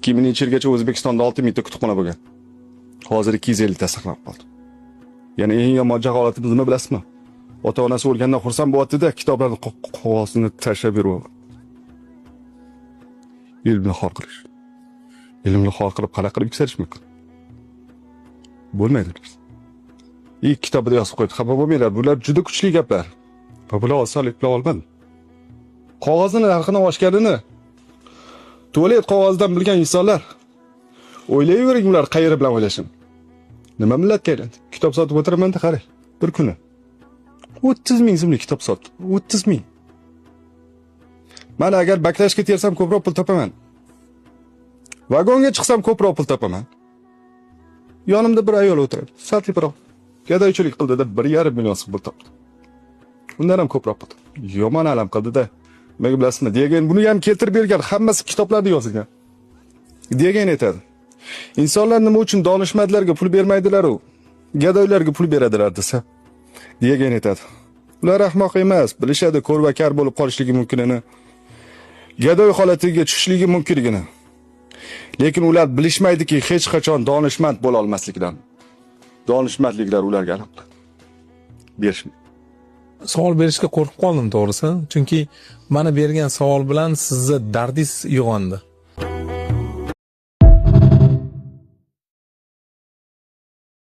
2000-yilgacha O'zbekistonda 6000 ta kutubxona bo'lgan. Hozir 250 ta saqlanib qoldi. Ya'ni eng yomon jaholatimiz nima, bilasizmi? Ota onasi o'lgandan xursand bo'lyapti-da, kitoblarni qog'ozini tashlab beryapti. Ilmni xor qilish. Ilmni xor qilib qanaqa qilib yuksalish mumkin? Bo'lmaydi. Ilk kitobida yozib qo'ydi. Xafa bo'lmanglar, bular juda kuchli gaplar. Va bular osonlik bilan olmadim. Qog'ozni narxini oshganini tualet qog'ozidan bilgan insonlar, o'ylayvering, ular qayeri bilan o'ylashim. Nima millatga aylandi? Kitob sotib o'tiraman-da, qarang. Bir kuni 30 ming so'mlik kitob sotdim. 30 ming. Mana agar баклажка tersam, ko'proq pul topaman. Vagonga chiqsam, ko'proq pul topaman. Yonimda bir ayol o'tiradi. Sal teparoq. Gadoychilik qildida 1,5 million so'm pul topdi. Undan ham ko'proq pul topdi. Yomon alam qildida. Nimaga, bilasizmi? Degan buni ham keltirib bergan, hammasi kitoblarda yozilgan. Degan aytadi. Insonlar nima uchun donishmandlarga pul bermaydilar u? Gadoylarga pul beradilar desa. Degan aytadi. Ular ahmoq emas, bilishadi ko'r va kar bo'lib qolishligi mumkinini, gadoy holatiga tushishligi mumkinligini. Lekin ular bilishmaydiki, hech qachon donishmand bo'la olmasliklarini. Donishmandliklar ularga alam qiladi. Berishmaydi. Savol berishga qo'rqib qoldim, to'g'risi, chunki mana bergan savol bilan sizni dardingiz uyg'ondi.